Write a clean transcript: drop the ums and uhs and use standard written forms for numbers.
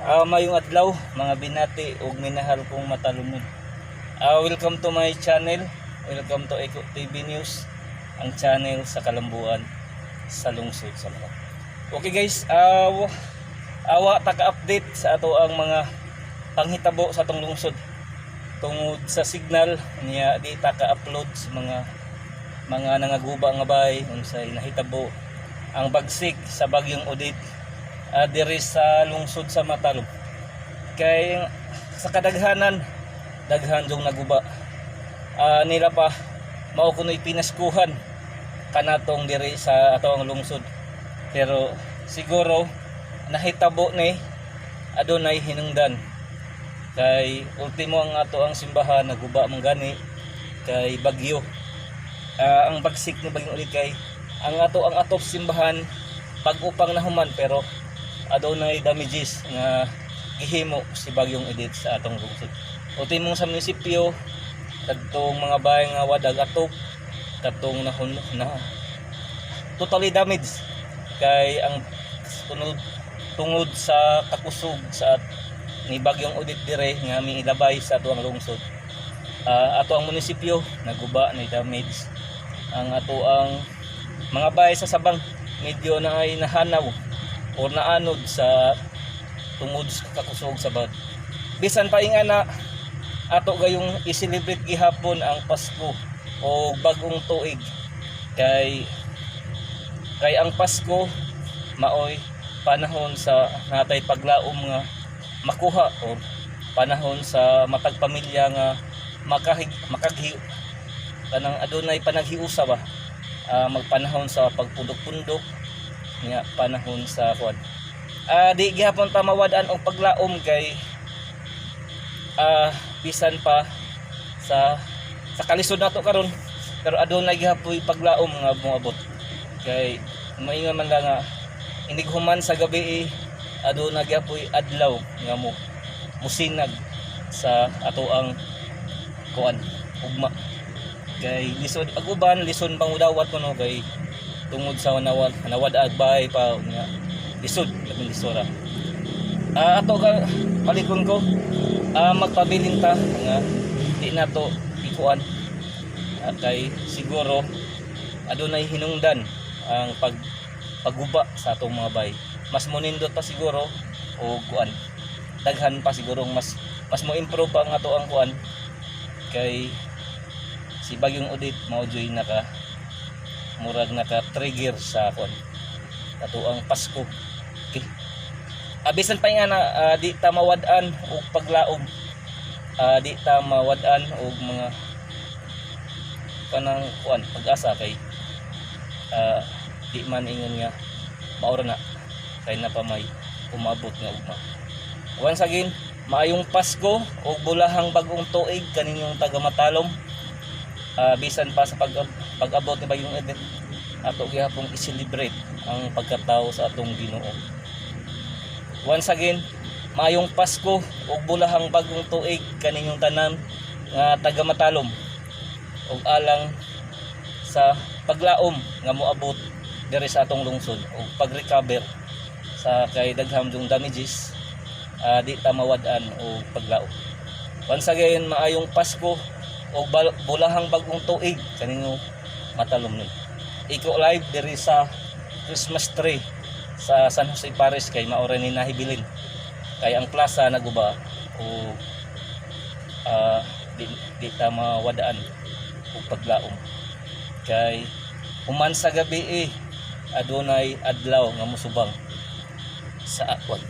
Mayong adlaw, mga binati ug minahal kong matalumod. Welcome to my channel. Welcome to Eco TV News, ang channel sa kalambuan sa lungsod sa Marat. Okay guys, awa ta ka-update sa ato ang mga panghitabo sa atong lungsod tungod sa signal niya, di ta ka-upload sa mga nangaguba nga bay, unsay nahitabo ang bagsik sa bagyong Odette diri sa lungsod sa Matalom. Kay sa kadaghanan, daghan jung naguba. Nila pa mao kuno'y pinaskuhan kanatong diri sa ato ang lungsod. Pero siguro nahitabo ni adunay hinungdan. Kay ultimo ang ato ang simbahan naguba man gani kay bagyo. Ang bagsik ni bagyong Odette, kay ang ato ang atop simbahan pag-upang nahuman, pero adunay damages nga gihimo si bagyong Odette sa atong lungsod. Ultimo sa munisipyo, kadtong mga bahay nga wadag atop, kadtong nahun na totally damaged kay ang tungod sa kakusog sa ni bagyong Odette dire nga miilabay sa ato ang lungsod. Ato ang munisipyo naguba ni damage ang ato ang mga bahay sa Sabang, medyo na ay nahanaw or naanod sa tungod sa kakusog sa bag. Bisan pa ingana, ato gayong i-celebrate gihapon ang Pasko o bagong tuig kay ang Pasko maoy panahon sa natay paglaom nga makuha o panahon sa matag pamilya nga makahig makaghi kanang adunay panaghiusa ba, magpanahon sa pagpundok-pundok nga panahon sa kuan. Di gihapon ta mawad-an og paglaom kay bisan pa sa kalisod nato karon, pero adunay gihapoy paglaom nga moabot, kay maingon man lang nga inig human sa gabi eh, aduna gihapoy adlaw nga mo musinag sa ato ang kuan ugma. Kay lisod pag uban, lisod pang udawat kuno kay tungod sa nawad nawad bahay pa nga lisod, labing lisora. Ato ka palikon ko, magpabilin ta nga di nato ikuan. Kay siguro adunay hinungdan ang pagguba sa atong mga bay. Mas monindot pa siguro o kuan, daghan pa siguro, mas mas mo improve pa ang ato ang kuan kay si bagyong Odette mao juy naka murag naka trigger sa kuan ato ang Pasko. Okay. Bisan pa nga na di ta mawad-an og paglaom, di ta mawad-an og mga kanang kuan pag-asa kay di man ingon nga maura na kay na pa may umabot nga ugma. Once again, maayong Pasko ug bulahang bagong tuig kaninyong taga Matalom. Bisan pa sa pag-abot ni bagyong Odette, ato gihapong i-celebrate ang pagkatao sa atong Ginoo. Once again, maayong Pasko ug bulahang bagong tuig kaninyong tanan nga taga Matalom ug alang sa paglaom nga moabot diri sa atong lungsod ug pag-recover sa kay daghang yung damages, di ta mawad-an og paglaom. Once again, maayong Pasko ug bulahang bagong tuig kaninyo Matalom nun. Iko live diri sa Christmas tree sa San Jose Parish kay maora ni nahibilin. Kay ang plaza naguba o di ta mawadaan og paglaom. Kay human sa gabi eh, adunay adlaw nga musubang sa akwan.